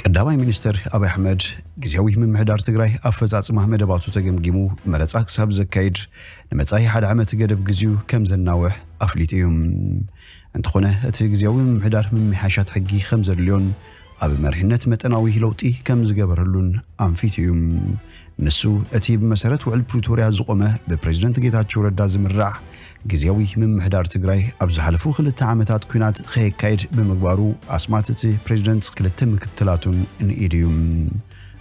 ቀዳማይ ሚኒስትር ኣብይ ኣሕመድ ግዜያዊ ምምሕዳር ትግራይ ኣፈጻጽማ መደባቱ ተገምጊሙ መረጻ ክሳብ ዘካይድ ንመጻኢ ሓደ ዓመት ገደብ ግዜኡ ከም ዘናውሕ ኣፍሊጡ እዩ። እንተኾነ እቲ ግዜያዊ ምምሕዳር ምምሕያሻት ሕጊ ከም ዘድልዮን ኣብ መሪሕነት መጠናዊ ለውጢ ከም ዝገበረሉን ኣንፊቱ እዩ። ንሱ እቲ ብመሰረት ውዕል ፕሪቶርያ ዝቖመ ብፕሬዝደንት ጌታቸው ረዳ ዝምራሕ ግዜያዊ ምምሕዳር ትግራይ ኣብ ዝሓለፉ ክልተ ዓመታት ኲናት ከየካይድ ብምግባሩ ኣስማት እቲ ፕሬዝደንት ክልተ ምክትላቱን ንኢዱ እዩ።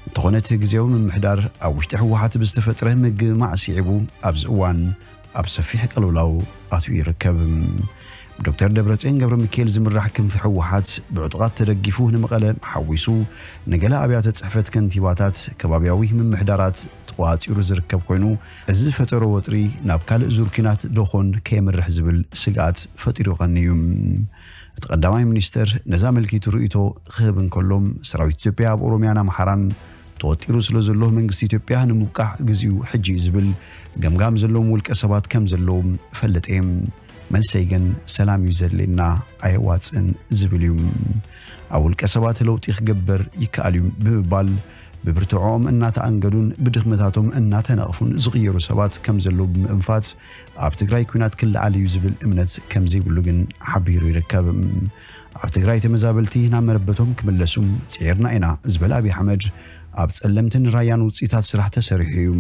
እንተኾነ እቲ ግዜያዊ ምምሕዳር ኣብ ውሽጢ ህወሓት ብዝተፈጥረ ምግማዕ ስዒቡ ኣብዚ እዋን ኣብ ሰፊሕ ቅልውላው ኣትዩ ይርከብ። ዶክተር ደብረጽዮን ገብረ ሚካኤል ዝምራሕ ክንፊ ህወሓት ብዕጡቓት ተደጊፉ ንመቐለ ሓዊሱ ንገለ ኣብያተ ጽሕፈት ከንቲባታት ከባብያዊ ምምሕዳራት ተቋጺሩ ዝርከብ ኮይኑ፣ እዚ ዝፈጠሮ ወጥሪ ናብ ካልእ ዙር ኲናት ዶኾን ከየምርሕ ዝብል ስግኣት ፈጢሩ ቀንዩ። እቲ ቀዳማይ ሚኒስተር ነዚ ኣመልኪቱ ርእይቶ ክህብ እንከሎ፣ ሰራዊት ኢትዮጵያ ኣብ ኦሮሚያን ኣምሓራን ተወጢሩ ስለ ዘሎ መንግስቲ ኢትዮጵያ ንምብቃዕ ግዚኡ ሕጂ እዩ ዝብል ገምጋም ዘለዎም ውልቀ ሰባት ከም ዘለዉ እፈልጥ እየ። መልሰይ ግን ሰላም እዩ ዘድልየና ኣየዋፅእን ዝብል እዩ። ኣብ ውልቀ ሰባት ለውጢ ክገብር ይከኣል እዩ ብምባል ብብርትዖኦም እናተኣንገዱን ብድኽመታቶም እናተነቕፉን ዝቕየሩ ሰባት ከም ዘለዉ ብምእንፋት ኣብ ትግራይ ኲናት ክለዓል እዩ ዝብል እምነት ከም ዘይብሉ ግን ሓቢሩ ይርከብ። ኣብ ትግራይ ተመዛበልቲ ናብ መረበቶም ክምለሱ ጽዒርና ኢና ዝበለ ኣብይ ኣሕመድ ኣብ ጸለምትን ራያን ውፅኢታት ስራሕ ተሰሪሑ እዩ።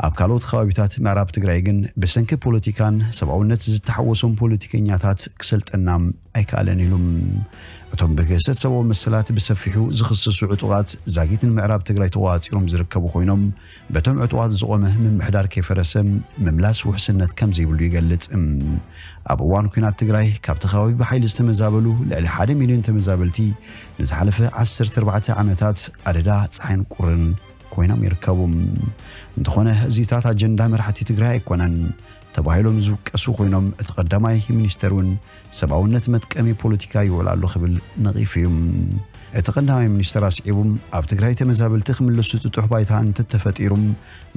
ኣብ ካልኦት ከባቢታት ምዕራብ ትግራይ ግን ብሰንኪ ፖለቲካን ሰብኣውነት ዝተሓወሶም ፖለቲከኛታት ክሰልጠና ኣይከኣለን ኢሉ። እቶም ብግህሰት ሰብኣዊ መሰላት ብሰፊሑ ዝኽሰሱ ዕጡቓት ዛጊት ንምዕራብ ትግራይ ተቋፂሮም ዝርከቡ ኮይኖም በቶም ዕጡቓት ዝቖመ ምምሕዳር ከይፈረሰ ምምላስ ውሕስነት ከም ዘይብሉ ይገልጽ። ኣብ እዋን ኲናት ትግራይ ካብቲ ከባቢ ብሓይሊ ዝተመዛበሉ ልዕሊ ሓደ ሚልዮን ተመዛበልቲ ንዝሓለፈ ዓሰርተ ኣርባዕተ ዓመታት ኣደዳ ፀሓይን ቁርን ኮይኖም ይርከቡ። እንተኾነ እዚታት ኣጀንዳ መራሕቲ ትግራይ ኣይኮነን ተባሂሎም ዝውቀሱ ኮይኖም እቲ ቀዳማይ ሚኒስተር እውን ሰብኣውነት መጥቀሚ ፖለቲካ ይውዕል ኣሎ ክብል ነቒፉ እዩ። እቲ ቀዳማይ ሚኒስተር ኣስዒቡ ኣብ ትግራይ ተመዛበልቲ ክምለሱ ጥጡሕ ባይታ እንተተፈጢሩ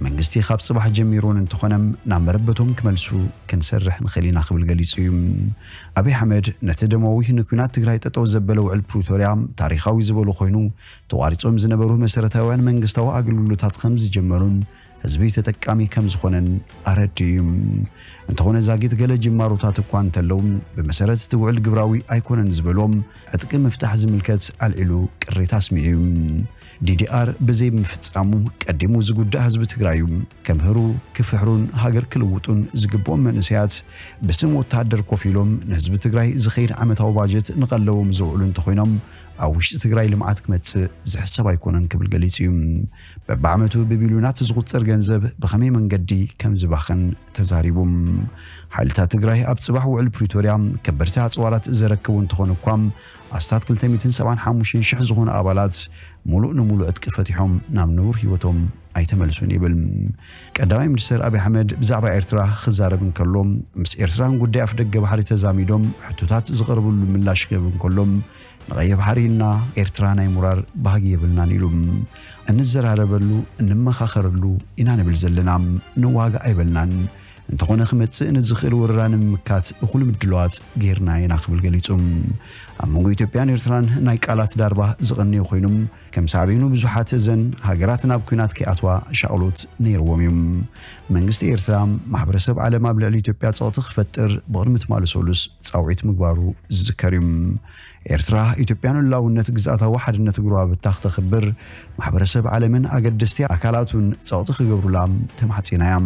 መንግስቲ ካብ ጽባሕ ጀሚሩ እውን እንተኾነ ናብ መረበቶም ክመልሱ ክንሰርሕ ንኽእል ኢና ክብል ገሊጹ እዩ። ኣብይ ኣሕመድ ነቲ ደማዊ ንኲናት ትግራይ ጠጠው ዘበለ ውዕል ፕሪቶርያ ታሪኻዊ ዝበሎ ኮይኑ ተቋሪጾም ዝነበሩ መሰረታውያን መንግስታዊ ኣገልግሎታት ከም ዝጀመሩን ህዝቢ ተጠቃሚ ከም ዝኾነን ኣረዲኡ እዩ። እንተኾነ ዛጊት ገለ ጅማሮታት እኳ እንተለዉ ብመሰረት እቲ ውዕል ግብራዊ ኣይኮነን ዝበሎም ዕጥቂ ምፍታሕ ዝምልከት ኣልዒሉ ቅሬታ ኣስሚዑ እዩ። ዲዲኣር ብዘይ ምፍጻሙ ቀዲሙ ዝጉዳእ ህዝቢ ትግራይ እዩ። ከምህሩ ክፍሕሩን ሃገር ክልውጡን ዝግብኦም መንእሰያት ብስም ወታደር ኮፍ ኢሎም ንህዝቢ ትግራይ ዝኸይድ ዓመታዊ ባጀት ንቐለቦም ዝውዕሉ እንተኾይኖም ኣብ ውሽጢ ትግራይ ልምዓት ክመጽእ ዝሕሰብ ኣይኮነን ክብል ገሊጹ እዩ። በብዓመቱ ብቢልዮናት ዝቑጸር ገንዘብ ብኸመይ መንገዲ ከም ዝባኸን ተዛሪቡ። ሓይልታት ትግራይ ኣብ ጽባሕ ውዕል ፕሪቶርያ ከበድቲ ኣጽዋራት ዘረከቡ እንተኾኑ እኳ ኣስታት ክልተ ሚእትን ሰብዓን ሓሙሽተን ሽሕ ዝኾኑ ኣባላት ሙሉእ ንሙሉእ ዕጥቂ ፈቲሖም ናብ ንቡር ህይወቶም ኣይተመልሱን ይብል። ቀዳማይ ሚኒስትር ኣብይ ኣሕመድ ብዛዕባ ኤርትራ ክዛረብ እንከሎ ምስ ኤርትራን ጉዳይ ኣፍደገ ባሕሪ ተዛሚዶም ሕቶታት ዝቐርብሉ ምላሽ ክህብ እንከሎ ንቐይሕ ባሕሪ ኢልና ኤርትራ ናይ ሙራር ባህጊ የብልናን ኢሉ። እንዘራረበሉ እንመኻኸረሉ ኢና ንብል ዘለና፣ ንዋጋ ኣይበልናን። እንተኾነ ክመጽእ ንዝኽእል ወረራ ንምምካት እኹል ምድላዋት ጌርና ኢና ክብል ገሊጹ። ኣብ መንጎ ኢትዮጵያን ኤርትራን ናይ ቃላት ዳርባ ዝቐነየ ኮይኑ ከም ሳዕቤኑ ብዙሓት እዘን ሃገራት ናብ ኲናት ከይኣትዋ ሻቕሎት ነይርዎም እዩ። መንግስቲ ኤርትራ ማሕበረሰብ ዓለም ኣብ ልዕሊ ኢትዮጵያ ጸቕጢ ክፈጥር ብቕድሚ ትማሊ ሰሉስ ጻውዒት ምግባሩ ዝዝከር እዩ። ኤርትራ ኢትዮጵያ ንሉዓላውነት ግዝኣታዊ ሓድነት ጎረባብታ ክተኽብር ማሕበረሰብ ዓለምን ኣገደስቲ ኣካላቱን ጸቕጢ ክገብሩላ ተማሕጺና እያ።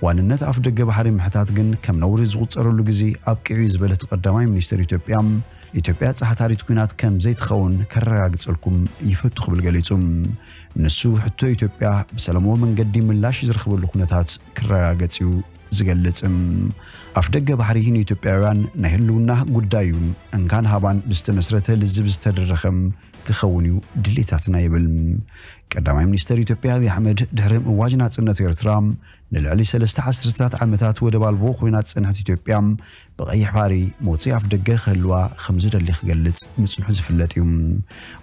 ዋንነት ኣፍደገ ባሕሪ ምሕታት ግን ከም ነውሪ ዝቑጸረሉ ግዜ ኣብቂዑ እዩ ዝበለ እቲ ቀዳማይ ሚኒስትር ኢትዮጵያ፣ ኢትዮጵያ ጻሕታሪት ኲናት ከም ዘይትኸውን ከረጋግጸልኩም ይፈቱ ክብል ገሊጹ። ንሱ ሕቶ ኢትዮጵያ ብሰላማዊ መንገዲ ምላሽ ዝረኽበሉ ኩነታት ክረጋገጽ እዩ ዝገልጽ። ኣፍደገ ባሕሪ ንኢትዮጵያውያን ናይ ህልውና ጉዳይ እዩ። እንካን ሃባን ብዝተመስረተ ልዝብ ዝተደረኸ ክኸውን እዩ ድሌታትና ይብል። ቀዳማይ ሚኒስተር ኢትዮጵያ ኣብይ ኣሕመድ ድሕሪ ምእዋጅ ናጽነት ኤርትራ ንልዕሊ ሰለስተ ዓሰርተታት ዓመታት ወደብ ኣልቦ ኮይና ዝጸንሐት ኢትዮጵያ ብቐይሕ ባሕሪ መውጽኢ ኣፍደገ ክህልዋ ከም ዝደሊ ክገልጽ ምጽንሑ ዝፍለጥ እዩ።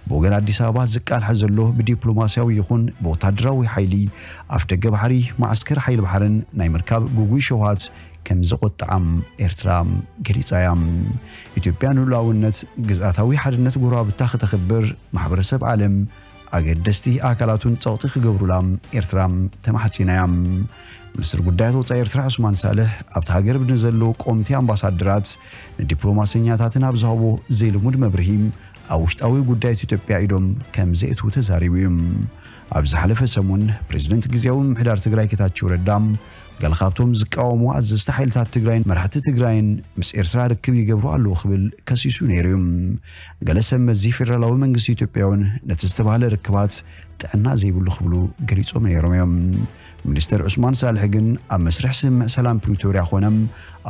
ብወገን ኣዲስ ኣበባ ዝቃልሐ ዘሎ ብዲፕሎማስያዊ ይኹን ብወታደራዊ ሓይሊ ኣፍደገ ባሕሪ መዓስከር ሓይሊ ባሕርን ናይ ምርካብ ግጉይ ሸውሃት ከም ዘቖጥዓም ኤርትራ ገሊጻ እያ። ኢትዮጵያ ንሉዓላውነት ግዝኣታዊ ሓድነት ጎረባብታ ከተኽብር ማሕበረሰብ ዓለም ኣገደስቲ ኣካላቱን ጸቕጢ ክገብሩላ ኤርትራ ተማሕጺና እያ። ሚኒስትር ጉዳያት ወጻኢ ኤርትራ ዑስማን ሳልሕ ኣብቲ ሃገር ንዘለዉ ቆምቲ ኣምባሳደራት ንዲፕሎማሰኛታትን ኣብ ዝሃቦ ዘይልሙድ መብርሂ ኣብ ውሽጣዊ ጉዳያት ኢትዮጵያ ኢዶም ከም ዘእትዉ ተዛሪቡ እዩ። ኣብ ዝሓለፈ ሰሙን ፕሬዝደንት ግዝያዊ ምምሕዳር ትግራይ ጌታቸው ረዳ ገለ ካብቶም ዝቃወሙ ኣዘዝቲ ሓይልታት ትግራይን መራሕቲ ትግራይን ምስ ኤርትራ ርክብ ይገብሩ ኣለዉ ክብል ከሲሱ ነይሩ እዩ። ገለ ሰብ መዚ ፌደራላዊ መንግስቲ ኢትዮጵያ እውን ነቲ ዝተባህለ ርክባት ጥዕና ዘይብሉ ክብሉ ገሊጾም ነይሮም እዮም። ሚኒስተር ዑስማን ሳልሕ ግን ኣብ መስርሕ ስምምዕ ሰላም ፕሪቶርያ ኾነ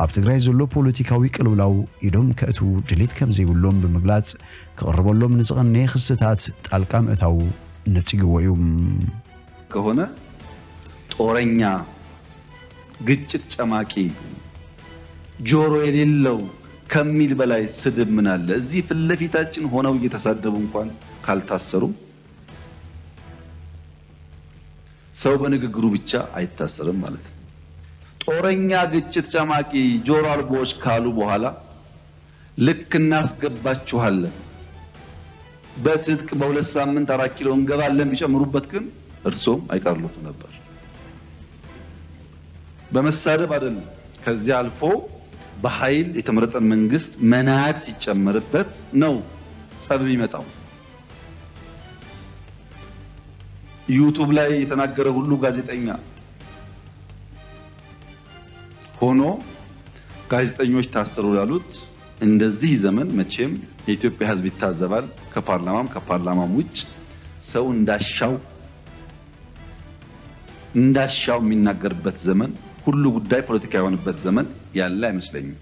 ኣብ ትግራይ ዘሎ ፖለቲካዊ ቅልውላው ኢዶም ከእትዉ ድሌት ከም ዘይብሎም ብምግላጽ ክቕርበሎም ንዝቐነየ ክስታት ጣልቃ ምእታው ነጺግዎ እዩ። ከሆነ ጦረኛ፣ ግጭት ጨማቂ፣ ጆሮ የሌለው ከሚል በላይ ስድብ ምን አለ? እዚህ ፊት ለፊታችን ሆነው እየተሳደቡ እንኳን ካልታሰሩ ሰው በንግግሩ ብቻ አይታሰርም ማለት ነው። ጦረኛ፣ ግጭት ጨማቂ፣ ጆሮ አልቦዎች ካሉ በኋላ ልክ እናስገባችኋለን፣ በትጥቅ በሁለት ሳምንት አራት ኪሎ እንገባለን ቢጨምሩበት ግን እርሶም አይቀርሉትም ነበር። በመሳደብ አይደለም፣ ከዚያ አልፎ በኃይል የተመረጠን መንግስት መናድ ሲጨመርበት ነው ጸብ የሚመጣው። ዩቱብ ላይ የተናገረ ሁሉ ጋዜጠኛ ሆኖ ጋዜጠኞች ታሰሩ ላሉት እንደዚህ ዘመን መቼም የኢትዮጵያ ሕዝብ ይታዘባል። ከፓርላማም ከፓርላማም ውጭ ሰው እንዳሻው እንዳሻው የሚናገርበት ዘመን፣ ሁሉ ጉዳይ ፖለቲካ የሆነበት ዘመን ያለ አይመስለኝም።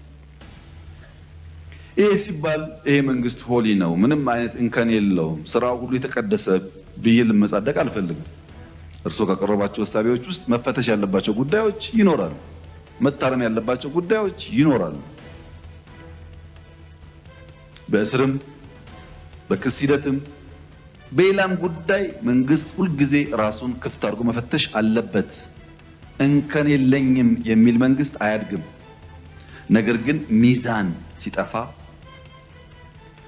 ይሄ ሲባል ይሄ መንግስት ሆሊ ነው፣ ምንም አይነት እንከን የለውም፣ ስራው ሁሉ የተቀደሰ ብዬ ልመጻደቅ አልፈልግም። እርስዎ ካቀረቧቸው እሳቤዎች ውስጥ መፈተሽ ያለባቸው ጉዳዮች ይኖራሉ፣ መታረም ያለባቸው ጉዳዮች ይኖራሉ። በእስርም በክስ ሂደትም በሌላም ጉዳይ መንግስት ሁልጊዜ ራሱን ክፍት አድርጎ መፈተሽ አለበት። እንከን የለኝም የሚል መንግስት አያድግም። ነገር ግን ሚዛን ሲጠፋ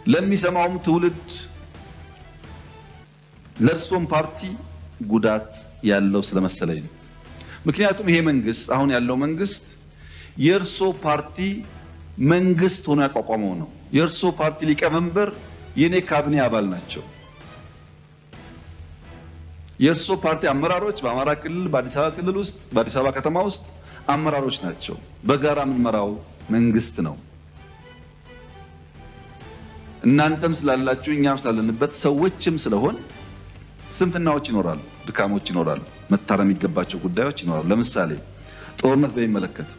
ለሚሰማውም ትውልድ ለእርሶም ፓርቲ ጉዳት ያለው ስለመሰለኝ ነው። ምክንያቱም ይሄ መንግስት፣ አሁን ያለው መንግስት የእርሶ ፓርቲ መንግስት ሆኖ ያቋቋመው ነው። የእርሶ ፓርቲ ሊቀመንበር የኔ ካቢኔ አባል ናቸው። የእርሶ ፓርቲ አመራሮች በአማራ ክልል፣ በአዲስ አበባ ክልል ውስጥ፣ በአዲስ አበባ ከተማ ውስጥ አመራሮች ናቸው። በጋራ የምንመራው መንግስት ነው። እናንተም ስላላችሁ እኛም ስላለንበት ሰዎችም ስለሆን ስንፍናዎች ይኖራሉ፣ ድካሞች ይኖራሉ፣ መታረም የሚገባቸው ጉዳዮች ይኖራሉ። ለምሳሌ ጦርነት በሚመለከት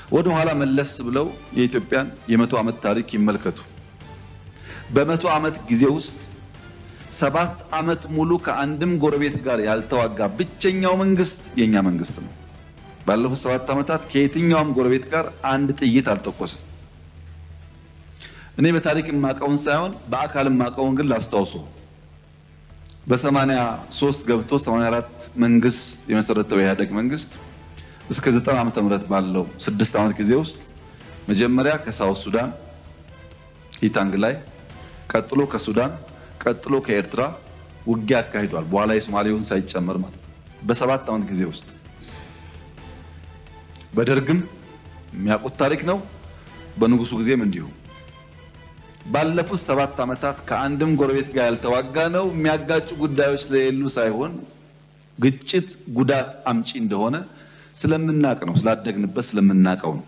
ወደ ኋላ መለስ ብለው የኢትዮጵያን የመቶ ዓመት ታሪክ ይመልከቱ። በመቶ ዓመት ጊዜ ውስጥ ሰባት ዓመት ሙሉ ከአንድም ጎረቤት ጋር ያልተዋጋ ብቸኛው መንግስት የኛ መንግስት ነው። ባለፉት ሰባት ዓመታት ከየትኛውም ጎረቤት ጋር አንድ ጥይት አልተኮስም። እኔ በታሪክ የማውቀውን ሳይሆን በአካል የማውቀውን ግን ላስታውሶ። በ83 ገብቶ 84 መንግስት የመሰረተው የኢህአደግ መንግስት እስከ 90 ዓመተ ምህረት ባለው ስድስት ዓመት ጊዜ ውስጥ መጀመሪያ ከሳውት ሱዳን ኢታንግ ላይ፣ ቀጥሎ ከሱዳን፣ ቀጥሎ ከኤርትራ ውጊያ አካሂዷል። በኋላ የሶማሌውን ሳይጨመር ማለት ነው። በሰባት ዓመት ጊዜ ውስጥ በደርግም የሚያውቁት ታሪክ ነው። በንጉሱ ጊዜም እንዲሁ። ባለፉት ሰባት ዓመታት ከአንድም ጎረቤት ጋር ያልተዋጋ ነው የሚያጋጩ ጉዳዮች ስለሌሉ ሳይሆን ግጭት ጉዳት አምጪ እንደሆነ ስለምናቅ ነው፣ ስላደግንበት ስለምናቀው ነው።